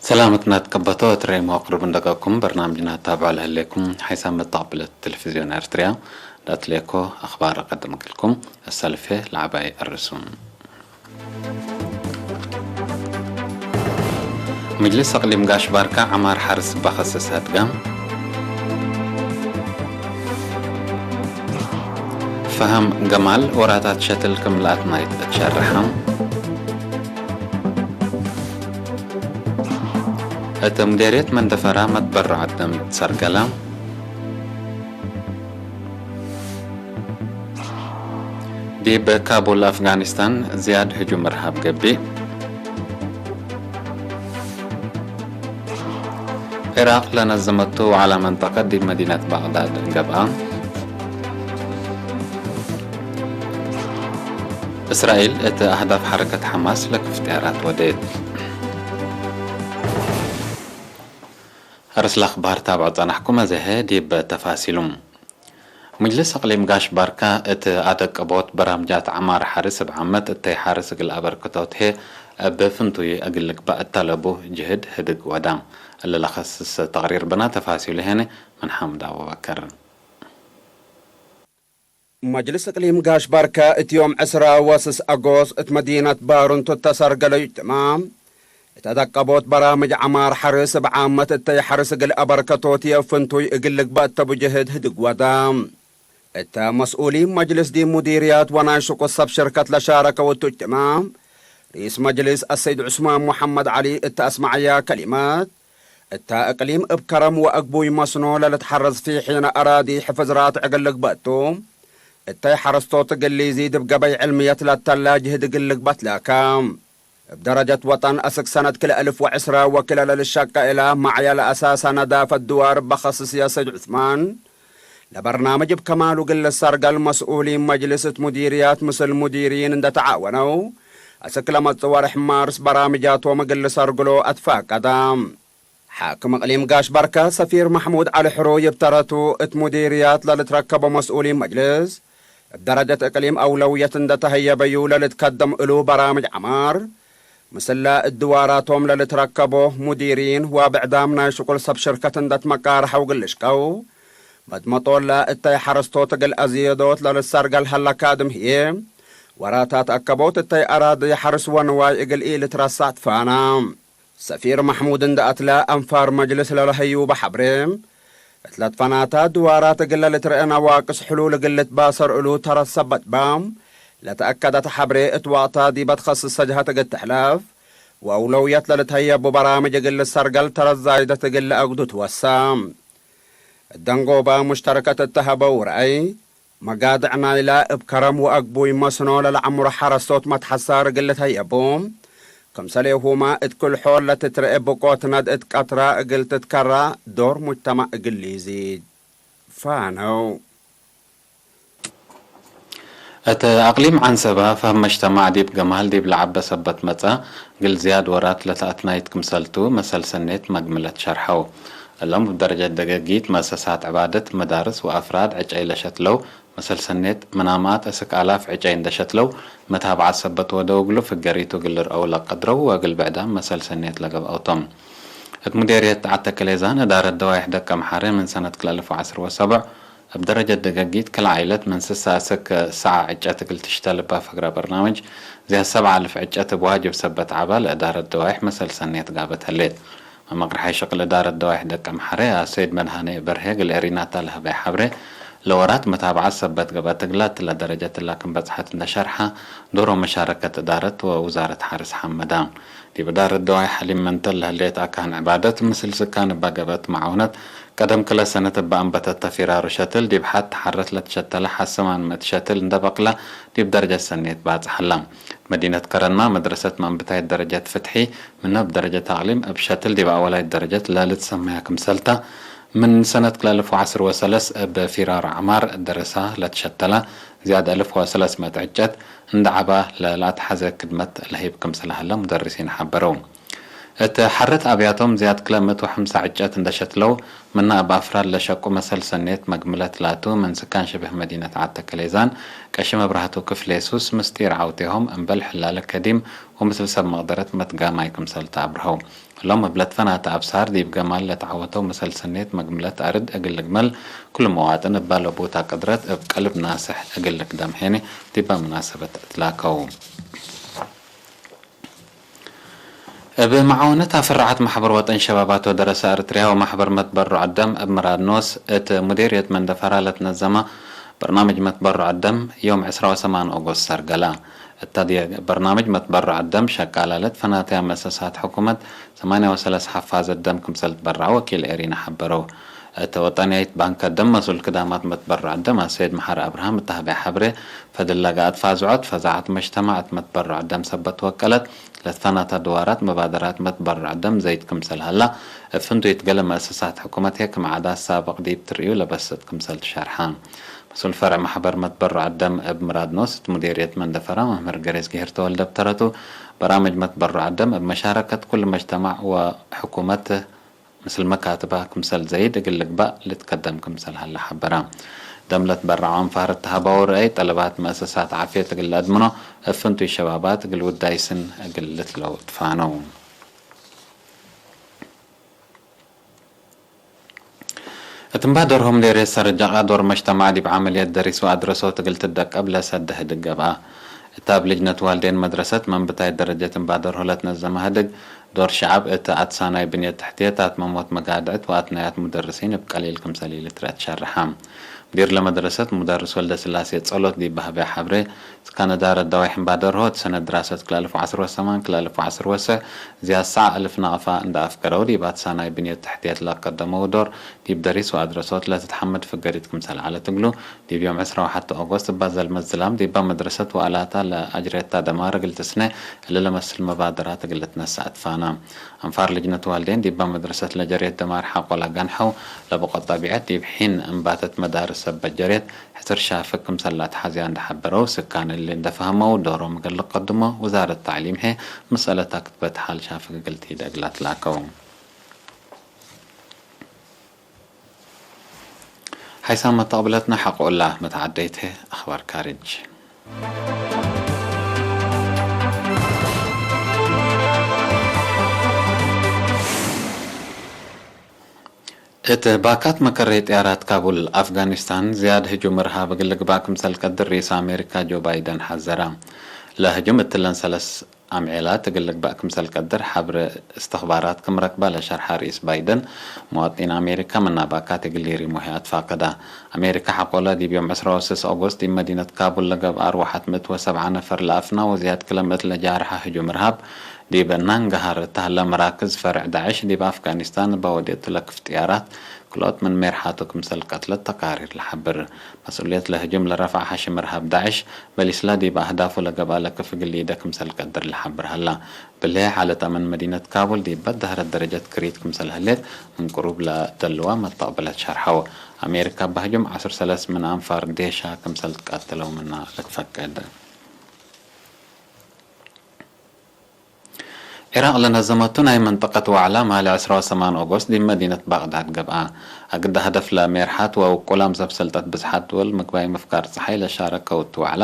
ሰላምትና ትቀበቶ እትረይ መዋቅር ብንደቀኩም በርናምጅና ታብዖ ለህሌኩም ሓይሳብ መጣቕብለት ቴሌቪዝዮን ኤርትርያ ዳትሌኮ ኣኽባር ቀደም ክልኩም ኣሳልፌ ለዓባይ ኣርሱም። ምጅልስ ኣቕሊም ጋሽ ባርካ ዓማር ሓርስ ባኸሰስ ኣድጋም ፈሃም ገማል ወራታት ሸትል ክምልኣት ናይት እትሸርሓም እተ ምዴርየት መንደፈራ መትበረዓት ደም ሰርገላ ዲብ ካቡል ኣፍጋኒስታን ዝያድ ህጁም ርሃብ ገቢእ። ዒራቕ ለነዘመቱ ዓላ መንጠቀ ዲብ መዲነት ባቕዳድ ገብኣ። እስራኤል እቲ ኣህዳፍ ሓረከት ሓማስ ለክፍትያራት ወደየት። ኣርስላኽ ባህር ታብዖ ጸናሕኩም ኣዘሀ ዲብ ተፋሲሉ። ምጅልስ ኣቕሊም ጋሽ ባርካ እቲ ኣደቀቦት በራምጃት ዓማር ሓርስ እብ ዓመት እተይ ሓርስ እግል ኣበርክቶት ሄ እብ ፍንቱይ እግል ልግባእ እተለቡ ጅህድ ህድግ ወዳ። እልላኸስስ ተቕሪር ብና ተፋሲሉ ሄነ ምን ሓምድ ኣቡበከር። መጅልስ እቅሊም ጋሽ ባርካ እትዮም ዕስራ ወስስ ኣጎስ እት መዲነት ባሩንቱ እተሰርገለ እጅትማ እተ ደቀቦት በራምጅ ዓማር ሓርስ እብ ዓመት እተይ ሓርስ እግል ኣበርከቶት የፍንቱይ እግል ልግባእ እተ ቡጀህድ ህድግ ወዳ። እተ መስኡሊን መጅልስ ዲ ሙዲርያት ወናይ ሽቁስ ሰብ ሽርከት ለሻረከ ውቱ እጅትማ ርኢስ መጅልስ ኣሰይድ ዑስማን ሙሓመድ ዓሊ እተ ኣስማዕያ ከሊመት እታ እቅሊም እብ ከረም ወአግቡይ መስኖ ለልትሐረስ ፊ ሒነ አራዲ ሕፍዝራት ዕግል ልግበቱ፣ እተይ ሐረስቶት እግል ሊዚድ እብ ገበይ ዕልምየት ለተላ ጅህድ እግል ልግበት ለከ። እብ ደረጀት ወጠን አስክ ሰነት ክልኤ እልፍ ወዕስራ ወክለ ለልሸቀ እላ ማዕያ ለአሳሳ ነዳፈት ድዋር እበ ኸስስየ ሰይድ ዑስማን፣ ለበርናምጅ እብ ከማሉ እግል ልሰርገል መስኡሊን መጅልስ እት ሙዲርያት ምስል ሙዲሪን እንደ ተዓወነው፣ አስክ ለመጽእ ወርሕ ማርስ በራምጃቶም እግል ልሰርግሎ አትፋቀደ። ሓክም እቅሊም ጋሽ ባርካ ሰፊር ማሕሙድ ዓሊ ሕሩይ እብ ተረቱ፣ እት ሙዲርያት ለልትረከቦ መስኡሊን መጅልስ፣ እብ ደረጀት እቅሊም አውለውየት እንደ ተሀየበዩ ለልትከደም እሉ በራምጅ ዐማር፣ ምስላ እድዋራቶም ለልትረከቦ ሙዲሪን ወብዕዳም ናይ ሽቁል ሰብ ሽርከት እንደ ትመቃርሐው ግልሽቀው፣ መድመጦላ እተይ ሐረስቶት እግል አዝየዶት ለልሰርገል ሀለ ካድም ህዬ፣ ወራታት አከቦት እተይ አራዲ ሐርስ ወንዋይ እግል ኢልትረሳዕ ትፋና። ሰፊር ማሕሙድ እንደ አትላ አንፋር መጅልስ ለለሀዩ በሐብሬ፣ እት ለትፈናታ ድዋራት እግል ለልትርአ ነዋቅስ ሕሉል እግል ልትባሰር እሉ ተረት ሰበት ባም ለተአከደት ሐብሬ፣ እት ወቅታ ዲበ ትኸስስ ሰጅሀት እግል ትሕለፍ ወአውለውየት ለልትሀየቡ በራምጅ እግል ልሰርገል ተረት ዛይደት እግል ለአግዱ ትወሳ። እት ደንጎባ ሙሽተረከት እተሀበው ረአይ፣ መጋድዕ ናይላ እብ ከረም ወአግቡይ መስኖ ለለዐምሮ ሐረስቶት መትሐሳር እግል ልትሀየቡ፣ ክምሰሌሁማ እት ክል ሖል ለትትረኤ ብቆት ነድ እት ቀትራ እግል ትትከራ ዶር ሙጅተማዕ እግል ሊዚድ። ፋነው። እት አቅሊም ዐንሰባ ፈህም መጅተማዕ ዲብ ገማል ዲብ ለዐበ ሰበት መጽአ፣ እግል ዝያድ ወራት ለተአትናይት ክምሰልቱ መሰል ሰኔት መግምለት ሸርሐው። እሎም እብ ደረጀት ደገጊት መእሰሳት ዕባደት፣ መዳርስ ወአፍራድ ዕጨይ ለሸትለው፣ መሰል ሰኔት ምናማት እስክ አላፍ ዕጨይ እንደ ሸትለው፣ መታብዓት ሰበት ወደው እግሉ ፍገሪቱ እግል ልርአው ለቀድረው ወእግል ብዕዳም መሰል ሰኔት ለገብአውቶም። እት ሙዴርየት ዓተከሌዛን እዳረት ደዋይሕ ደቀምሓረ ምን ሰነት ክልኤ እልፍ ወዐስር ወሰቡዕ እብ ደረጀት ደገጊት ክል ዓይለት ምን ስሳ እስክ ሰዓ ዕጨት እግል ትሽተል እባ ፈግረ በርናምጅ፣ ዝያድ ሰብዓ እልፍ ዕጨት እብ ዋጅብ ሰበት ዐባ ለእዳረት ደዋይሕ መሰል ሰኔት ጋበት ህሌት። መመቅርሓይ ሽቅል እዳረት ደዋይሕ ደቀምሓረ አሰይድ መድሃኔ በርሄ እግል ኤሪናታ ለሀበይ ሐብሬ፣ ለወራት መታብዓት ሰበት ገብአት እግላ እትላ ደረጀት እላ ክም በጽሐት እንደ ሸርሐ፣ ዶሮ መሻረከት እዳረት ወውዛረት ሐርስ ሐመዳ። ዲብ እዳረት ደዋይሕ ሐሊም መንተል ለህሌት አካን ዕባደት፣ ምስል ስካን እባ ገብአት መዓውነት፣ ቀደም ክለ ሰነት እባ አንበተት ተፊራሩ ሸትል፣ ዲብ ሐት ሐረት ለትሸተለ ሐሰማን ምእት ሸትል እንደ በቅላ፣ ዲብ ደረጀት ሰኔት ባጽሐላ። መዲነት ከረንማ መድረሰት መንብታይት ደረጀት ፍትሒ፣ ምነ እብ ደረጀት አቅሊም እብ ሸትል ዲብ አወላይት ደረጀት ለልትሰመያ ክምሰልታ፣ ምን ሰነት ክልኤ እልፍ ወዐስር ወሰለስ እብ ፊራር ዐማር ደረሳ ለትሸተላ ዝያድ እልፍ ወሰለስ ምእት ዕጨት እንደ ዐባ ለለአትሐዘ ክድመት ለህይብ ክምሰል ሀለ ሙደርሲን ሐበረው። እቲ ሓረት ኣብያቶም ዝያድ ክለ ምእቱ ሓምሳ ዕጨት እንደሸትለው ምና ኣብ ኣፍራድ ለሸቁ መሰል ሰኔት መግምለት ላቱ ምን ስካን ሽብህ መዲነት ዓተከሌዛን ቀሺ መብራህቱ ክፍሌ ሱስ ምስጢር ዓውቴሆም እምበል ሕላለ ከዲም ወምስል ሰብ መቕደረት መትጋማይ ክምሰል ተኣብርሀው። እሎም እብለት ፈናተ ኣብሳር ዲብ ገማል ለተዓወተው መሰል ሰኔት መግምለት ኣርድ እግል ግመል ኩሉ መዋጥን እባ ለቦታ ቅድረት እብ ቀልብ ናስሕ እግል ክደም ሄኔ ዲባ ምናሰበት እትላከው። እብ መዓወነት ኣፈራዓት ማሕበር ወጠን ሸባባት ወደረሰ ኣርትርያ ወማሕበር መትበሩዕ ደም እብ ምራድ ኖስ እት ሙዴርየት መንደፈራ ለትነዘማ በርናምጅ መትበሩዕ ደም ዮም ዕስራ ወሰማን ኦጎስት ሰርገላ። እታ ዲ-፣ በርናምጅ መትበሩዕ ደም ሸቃላለት ፈናትያ መእሰሳት ሕኩመት ሰማንያ ወሰለስ ሓፋዘት ደም ክምሰል ትበርዓ ወኪል ኤሪና ሓበረው። እተ ወጠንያይት ባንከ ደም መሱል ክዳማት መትበሩዕ ደም ኣሰይድ መሓሪ ኣብርሃም እተሃበያ ሓብሬ ፈድል ለጋኣት ፋዝዖት ፈዛዓት መጅተማዕ እት መትበሩዕ ደም ሰበት ወቀለት ለትፈናታ ድዋራት መባደራት መትበሩዕ ደም ዘይድ ክምሰል ሃላ፣ እብ ፍንቱይት ገለ መእሰሳት ሕኩመት ህየ ክም ዓዳት ሳብቕ ዲብ ትርእዩ ለበሰት ክምሰል ትሸርሓ። መሱል ፈርዕ ማሕበር መትበሩዕ ደም እብ ምራድ ኖስ እት ሙዴርየት መንደፈራ መምህር ገሬስ ገሄር ተወልደ ብተረቱ፣ በራምጅ መትበሩዕ ደም እብ መሻረከት ኩሉ መጅተማዕ ወሕኩመት ምስል መካትባ ክምሰል ዘይድ እግል ልግባእ ልትከደም ክምሰል ሃለ ሓበራ። ደም ለትበራዖ ኣንፋር እተሃባው ርአይ ጠለባት መእሰሳት ዓፍየት እግል ለአድምኖ፣ እብ ፍንቱይ ሸባባት እግል ውዳይ ስን እግል ልትለው ትፋነው። እት እምባደርሆም ሌሬ ሰርጃቃ ዶር መጅተማዕ ዲብ ዓመልየት ደሪስ ወአድረሶት እግል ትደቀብ ለሰደ ህድግ ገብአ። እታ እብ ልጅነት ዋልዴን መድረሰት መንብታይ ደረጀት እምባደርሆ ለትነዘመ ህድግ ዶር ሸዓብ እት አትሳናይ ብንየት ትሕትየት አትመሞት መጋድዕት ወአትናያት ሙደርሲን እብ ቀሊል ክምሰል ኢልትረአ ትሸርሐ። ሙዲር ለመድረሰት ሙደርስ ወልደስላሴ ጸሎት ዲብ በህበያ ሐብሬ፣ ስካነ ዳረ ደዋይሕ እምባደርሆ እት ሰነት ድራሰት ክልተ አልፍ ወዐስር ወሰማን ክልተ አልፍ ወዐስር ወሰዕ ዝያድ ሰዓ እልፍ ናቕፋ እንዳ አፍገረው ዲብ አትሳናይ ብንየት ትሕትየት ለቀደመው ዶር ዲብ ደሪስ ወአድረሶት ለትትሐመድ ፍገሪት ክምሰል ዐለት እግሉ፣ ዲብ ዮም ዕስራ ወሐተ ኦጎስት እባ ዘልመት ዝላም ዲባ መድረሰት ወአላታ ለአጅሬታ ደማር እግል ትስነ እሊ ለመስል መባደራት እግል ልትነሰእ ትፋና። አንፋር ልጅነት ዋልዴን ዲባ መድረሰት ለጀሬት ደማር ሐቆ ለገንሐው ለብቆ ጠቢዐት ዲብ ሒን እምባተት መዳርስ ሰበት ጀሬት ሕስር ሻፍግ ክምሰል ለአትሐዝያ እንደ ሐበረው፣ ስካን እሊ እንደ ፈሀመው ዶሮም እግል ልቀድሞ ውዛረት ተዕሊም ሄ መሰለት አክትበት ሐል ሻፍግ እግል ትሂድ እግል አትላከው። ሓይሳም መተቕብለትና ሓቆላ መተዓደይት ኣኽባር ካርጅ። እት ባካት መከረይ ጥያራት ካቡል ኣፍጋኒስታን ዝያድ ህጁም እርሃብ እግል ልግባእ ክምሰል ቀድር ርኢስ ኣሜሪካ ጆ ባይደን ሓዘራ። ለህጁም እትለን ሰለስ ኣምዔላት እግል ልግባእ ክምሰል ቀድር ሓብር እስትኽባራት ክም ረክባ ለሸርሓ ርኢስ ባይደን፣ መዋጢን ኣሜሪካ ምናባካት እግል ይሪሙ ህያት ፋቀዳ። ኣሜሪካ ሓቆለ ዲብ ዮም ዕስራ ወስስ ኦጎስት ዲብ መዲነት ካቡል ለገብኣ ኣርዋሓት ምእት ወሰብዓ ነፈር ለኣፍና ወዝያድ ክለ ምእት ለጃርሓ ህጁም እርሃብ፣ ዲብ ናንጋሃር እተሃለ መራክዝ ፈርዕ ዳዕሽ ዲብ ኣፍጋኒስታን እባ ወዴቱ ለክፍ ጥያራት ክልኦት ምን ሜርሓቱ ክምሰል ቀትለት ተቃሪር ለሓብር። መስኡልየት ለህጁም ለረፍዓ ሓሽም እርሃብ ዳዕሽ፣ በሊስላ ዲብ አህዳፉ ለገብአ ለክፍ እግል ኢደ ክምሰል ቀድር ለሐብር ሀላ። ብልሄ ሓለት አመን መዲነት ካቡል ዲብ በዳህረት ደረጀት ክሪት ክምሰል ህሌት ምን ቅሩብ ለደልዋ መተቅብለት ሸርሐው። አሜሪካ በህጁም ዐስር ሰለስ ምን አንፋር ዴሻ ክምሰል ትቃትለው ምና ልትፈቅድ። ዒራቅ ለነዘመቱ ናይ መንጠቀት ዋዕላ ማሊ ዕስራ ወሰማን ኦጎስት ዲብ መዲነት ባቅዳድ ገብአ። አግዳ ሀደፍ ለሜርሓት ወውቁላም ሰብ ሰልጠት ብዝሓት ድወል ምግባይ ምፍቃር ጸሓይ ለሻረከው እቱ ዋዕላ፣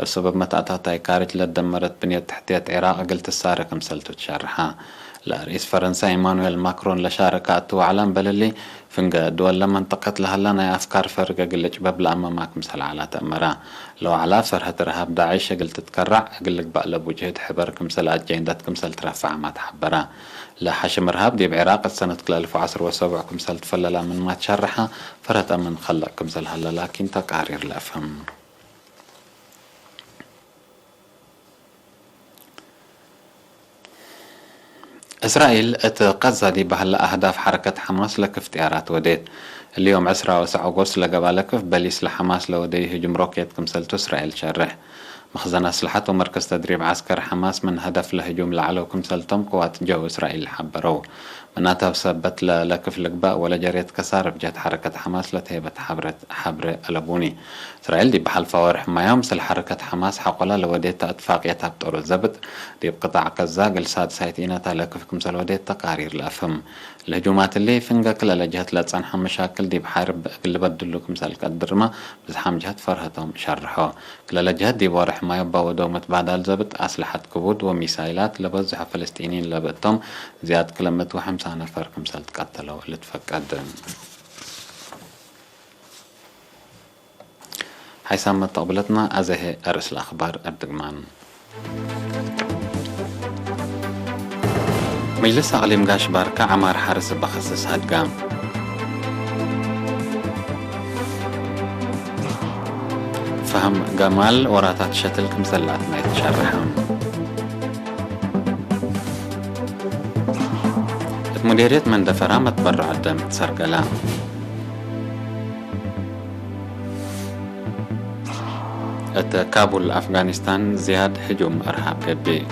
እብ ሰበብ መታእታታይ ካርጅ ለደመረት ብንየት ትሕትየት ዒራቅ እግል ትሳረ ክምሰልቱ ትሸርሓ። ለርኢስ ፈረንሳ ኢማኑኤል ማክሮን ለሻረካ እቱ ዋዕላ እምበልሊ፣ ፍንገ ድወል ለመንጠቀት ለሀላ ናይ አፍካር ፈርግ እግል ልጭበብ ለአመማ ክምሰል ዐላ ተእመራ። ለዋዕላ ፈርሀት እርሃብ ዳዕሽ እግል ትትከራዕ እግል ልግባእ ለቡ ጅህድ ሕበር ክምሰል አጀንዳት ክምሰል ትረፈዐ ማትሐበራ። ለሐሽም እርሃብ ዲብ ዒራቅ እት ሰነት ክልተ አልፍ ወዐስር ወሰቡዕ ክምሰል ትፈለላ ምንማ ትሸርሐ ፈርሀት አመን ከለቅ ክምሰል ሀለ ላኪን ተቃሪር ለአፍህም። እስራኤል እት ቀዛ ዲብ በህለ አህዳፍ ሐረከት ሐማስ ለክፍ ጥያራት ወዴት። እሊ ዮም ዕስራ ወሰዕ ኦጎስት ለገብአ ለክፍ በሊስ ለሐማስ ለወደዩ ህጁም ሮኬት ክምሰልቱ እስራኤል ትሸርሕ። መኽዘን ኣስልሓት ወመርከዝ ተድሪብ ዓስከር ሓማስ ምን ሀደፍ ለህጁም ለዐለው ክምሰልቶም ቅዋት ጀው እስራኤል ሓበረው። መናተብ ሰበት ለለክፍ ልግባእ ወለጀርየት ከሳር ብጀት ሓረከት ሓማስ ለተሄበት ሓብረት ሓብረ ኣለቡኒ። እስራኤል ዲብ ሓልፋ ወርሕ ማዮ ምስል ሓረከት ሓማስ ሓቆላ ለወዴታ እትፋቅየት ኣብጠሮ ዘብጥ ዲብ ቅጣዕ ቀዛ ግልሳት ሳይት ኢነታ ለክፍ ክምሰል ወዴት ተቃሪር ለአፍም። ለህጁማት እሊ ፍንገ ክለለ ጀህት ለጸንሐ መሻክል ዲብ ሓርብ እግል በድሉ ክምሰል ቀድርማ ብዝሓም ጀህት ፈርሀቶም ሸርሖ። ክለለ ጀህት ዲብ ወርሕ ማዮ ባወደው መትባዳል ዘብጥ ኣስልሓት ክቡድ ወሚሳይላት ለበዝሖ ፍልስጢኒን ለብእቶም ዝያድ ክለ ምእት ወሐምሳ ነፈር ክምሰል ትቀተለው ልትፈቀድ። ሓይሳም መተቕብለትና ኣዘሄ ኣርእስ ለኣኽባር ኣድግማን። መጅልስ ኣቕሊም ጋሽ ባርካ ዓማር ሓርስ በኸስስ ሃድጋ። ፋህም ገማል ወራታት ሸትል ክምሰላት ናይ ተሸርሐ። እት ሙዴርየት መንደፈራ መትበረዖ ደም ሰርገላ። እት ካቡል ኣፍጋኒስታን ዝያድ ህጁም እርሃብ ገብእ።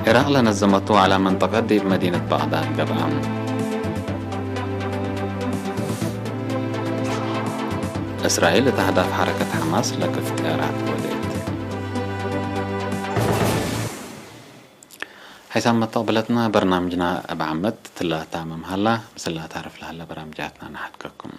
ዒራቕ ለነዘመቱ ዓላ መንጠቀት ዲብ መዲነት ባቕዳድ ገብአ። እስራኤል እት ኣህዳፍ ሓረከት ሓማስ ለክፍ ጥያራት ወደት። ሓይሳም መተቕብለትና በርናምጅና እብ ዓመት ትላታ መምሃላ ምስላ ታርፍ ለሃለ በራምጃትና ንሓድገኩም።